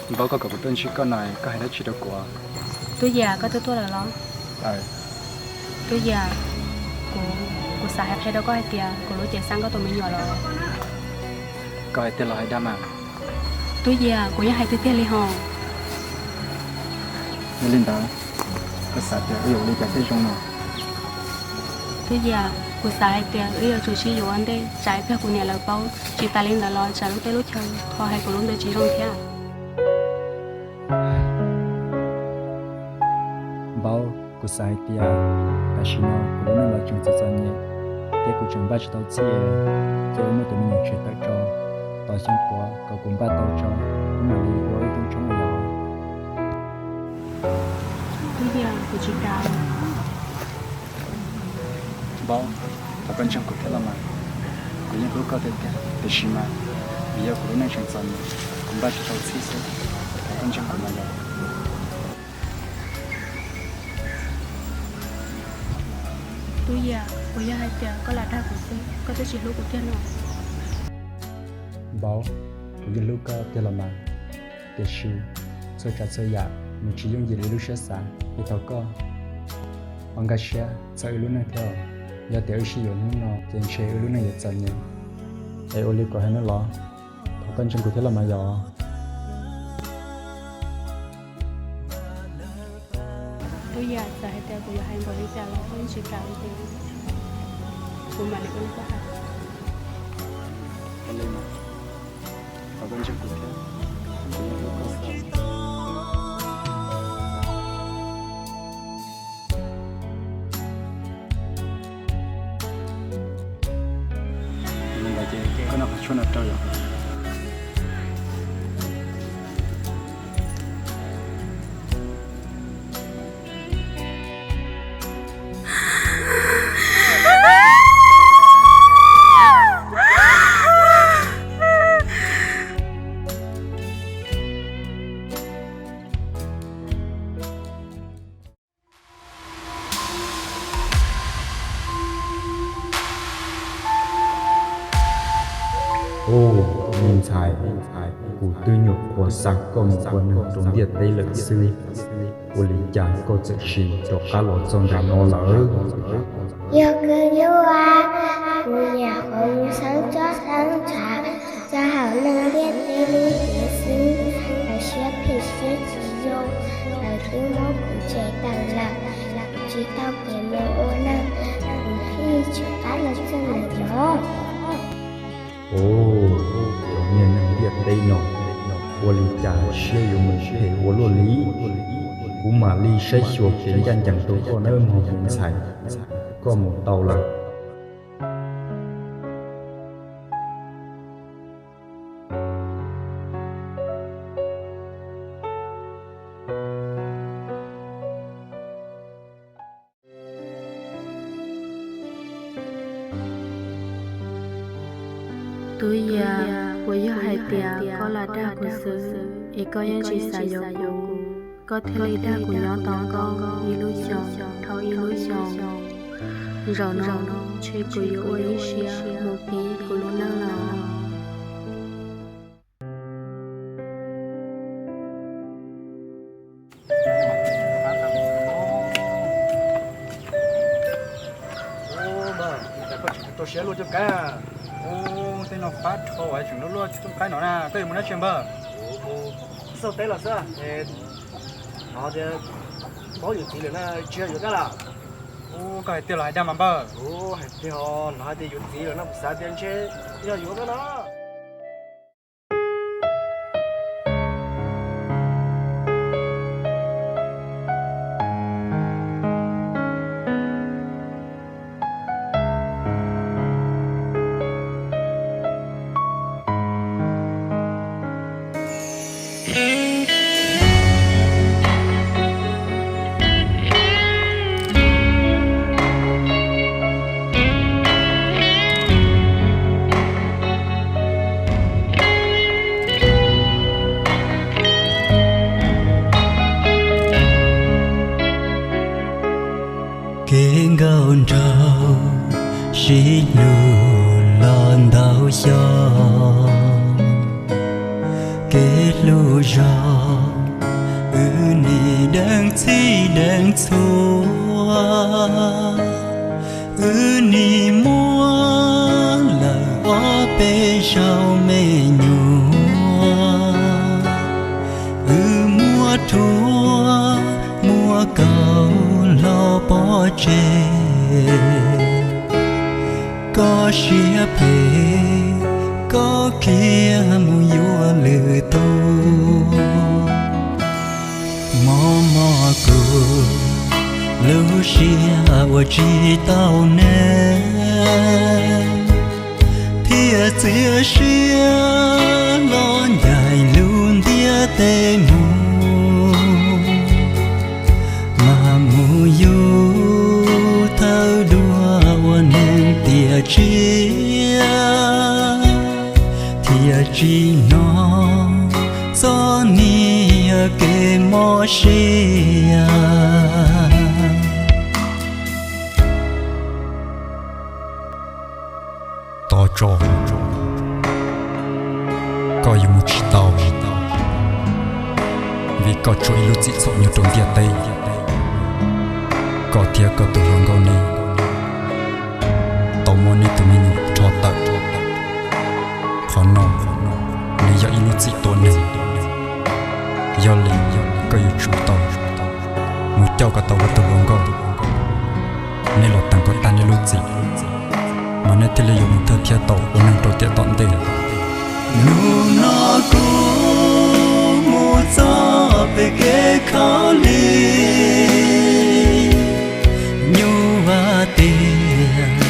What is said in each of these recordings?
Npau, koj kom kuv tuaj ntsib koj no, koj hais dab tsi rau kuv? Tub Yias, koj twb tuaj lawm los? Tub Yias, kuv, kuv xav hais qhia rau koj hais tias kuv lub cev xeeb koj tus me nyuam lawm. Koj hais tiag los hais dag mas? Tub Yias, kuv yeej hais tiag tiag li hos. Yog li ntawd, koj xav tias wb yuav ua li cas thiaj zoo no? Tub Yias, kuv xav hais tias wb yuav tsum sib yuav ua ntej tsam ib pliag kuv niam lawv paub, tsis tas li ntawd los tsam lub teb lub chaw ho hais kuv lub npe tsis zoo thiab. Npau, kuv xav hais tias tam sim no kuv lub neej los tseem txom txom nyem, thiab kuv tseem npaj tsis tau txhij, ces wb muab tus me nyuam tshem tawm tso, tos xyoo puav kom kuv npaj tau tso, wb mam li ua wb tub tshoob los yog. Tub Yias, kuv tsis kam. Npau, thov koj ntseeg kuv thiab los mas. Kuv yeej hlub koj tiag tiag, tiam sis mas vim yog kuv lub neej tseem txom nyem, kuv npaj tsis tau txhij xwb. Thov koj ntseeg kuv mas yog. Tub Yias, puas yog hais tias koj lam dag kuv xwb, koj twb tsis hlub kuv tiag no? Npau, kuv yeej hlub koj tiag los mas, tiam sis txhua tsav txhua yam nws tsis yooj yim li lub siab xav, es thov koj ho nkag siab txhawb wb lub neej thiab. Yog tias wb sib yuav hnub no ces ntshe wb lub neej yuav txom nyem, es ua li kuv hais no los? Thov koj ntseeg kuv thiab los mas yog. Tub Yias, txawm hais tias kuv yuav hais npaum li cas los koj yeej tsis kam li ces kuv mam li ua li koj hais. Thov koj ntseeg kuv thiab, kuv yeej hlub koj xwb. Koj noj qhov tshuaj no rau yom. Ub, me ntxhais, kuv twb nyuam qhuav xa koj mus ua neeg rau ntiaj teb lawm xwb, ua li cas koj txawm sim rov qab los txog ntawm no lawm? Yog kawg Yob, kuv nyuam qhuav mus xeeb tsob xeeb ntshav rau hauv neeg ntiaj teb lub cev xwb, lawv siab phem siab tsis zoo, lawv twb muab kuv tshem tawm lawm, kuv tsis tau kev mus ua neeg, kuv thiaj tsis qab los txog ntawm no. Ub, cov niag neeg ntiaj teb no, ua li cas siab yuav mus phem ua luaj li? Kuv mam li saib xyuas kev ncaj ncees rau koj nawb mog me ntxhais, koj mus tau lawm. Tub Yias, puas yog hais tias koj lam dag kuv xwb es koj yeej tsis xav yuav kuv, koj thiaj li dag kuv nyob tos koj ib lub xyoos dhau ib lub xyoos? Zaum no ntshe kuv yuav ua ib siab mus pib kuv lub neej lawm. Ub, npawg, cas koj tseem tso siab luaj cooj qaib? Ub, tej no fab dhau es tseem luaj luaj cooj qaib no na, koj yuav mus dab tsi npawg? Xauj teb los xwb, hnov tias paub yuav txiv lawm na, tsis yog yuav koj lawm? Ub, koj hais tiag los hais dag mas npawg? Ub, hais tiag, hnov hais tias yuav txiv lawm no kuv xav tias ntshe yog yuav koj no. Kev nkauj nraug sib hlub los ntau xyoo, Kev hlub zog, wb nim deev txhij deev txhua, wb nim muab lawm ob peb zaug me nyuam. Wb muab rhuav, muab kaus hlo pov tseg. Koj siab phem, koj khiav mus yuav lwm tus. Mob mob kuv lub siab uas tsis tau neb, thiaj txiav siab los ncaim lub ntiaj teb mus. Mas mus yug thawj dua ua neeg tiam tsiaj, thiaj tsis hnov txoj niag kev mob siab. Tos tso, koj yuav mus tsis tau, vim koj tsuas ib lub txim txhaum nyob rau ntiaj teb. Koj thiab koj tus hluas nkauj ne, tau muab neb tus me nyuam rho tawm. Qhov no nws yog ib lub txim tua neeg. Yog li, koj yuav tsum tau mus coj kom tau koj tus hluas nkauj, neb los teem kom tag neb lub txim, mas neb thiaj li yuav mus thawj thiab tau ua neeg rau tiam tom ntej. Hnub no kuv mus txog pem kev khaub lig, nyuj vaj tias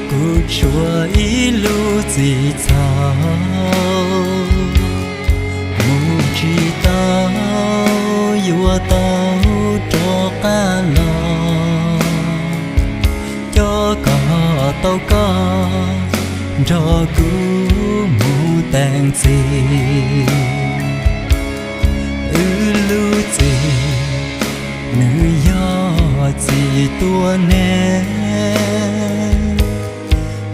kuv tshuav ib lub txim txhaum, mus tsis tau, yuav tau rov qab los. Coj kom tau koj nrog kuv mus teem txim. Wb lub txim nws yog txim tua neeg.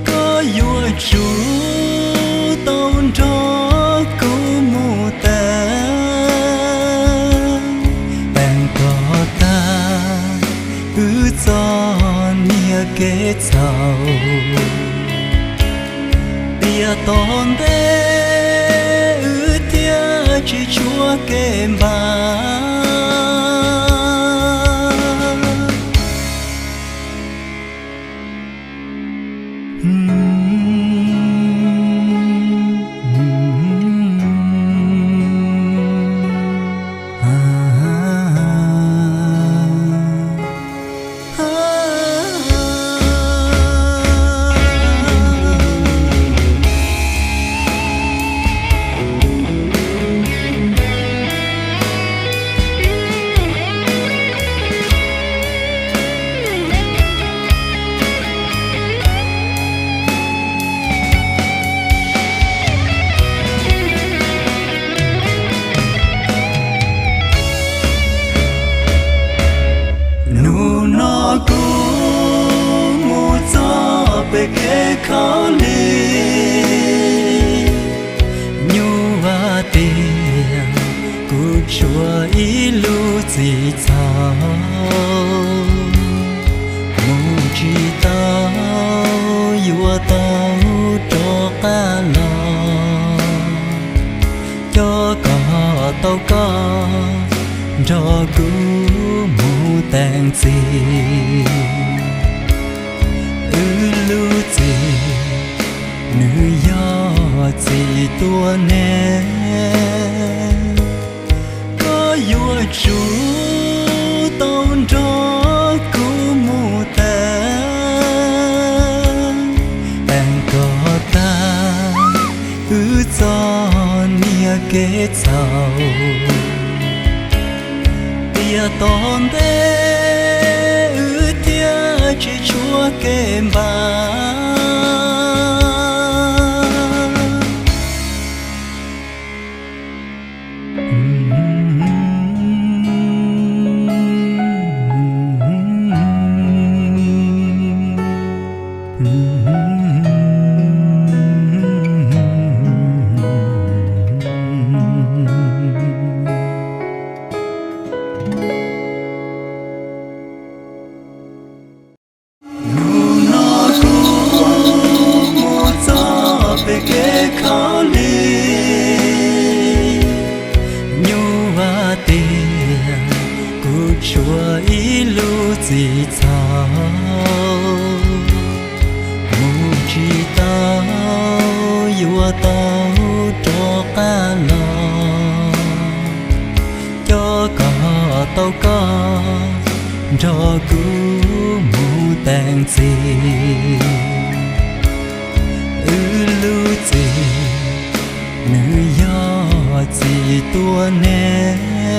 Koj yuav tsum tau nrog kuv mus teem, teem kom tag wb txoj niag kev txhaum. Tiam tom ntej wb thiaj tsis tshuav kev npam. Hnub no kuv mus txog pem kev khaub lig, nyuj vaj tias kuv tshuav ib lub txim txhaum, mus tsis tau, yuav tau rov qab los. Coj kom tau koj nrog kuv mus teem txim. Wb lub txim nws yog txim tua neeg. Koj yuav tsum tau nrog kuv mus teem, teem kom tag wb txoj niag kev txhaum. Tiam tom ntej wb thiaj tsis tshuav kev npam. tau koj nrog kuv mus teem txim. Wb lub txim nws yog txim tuab neeg.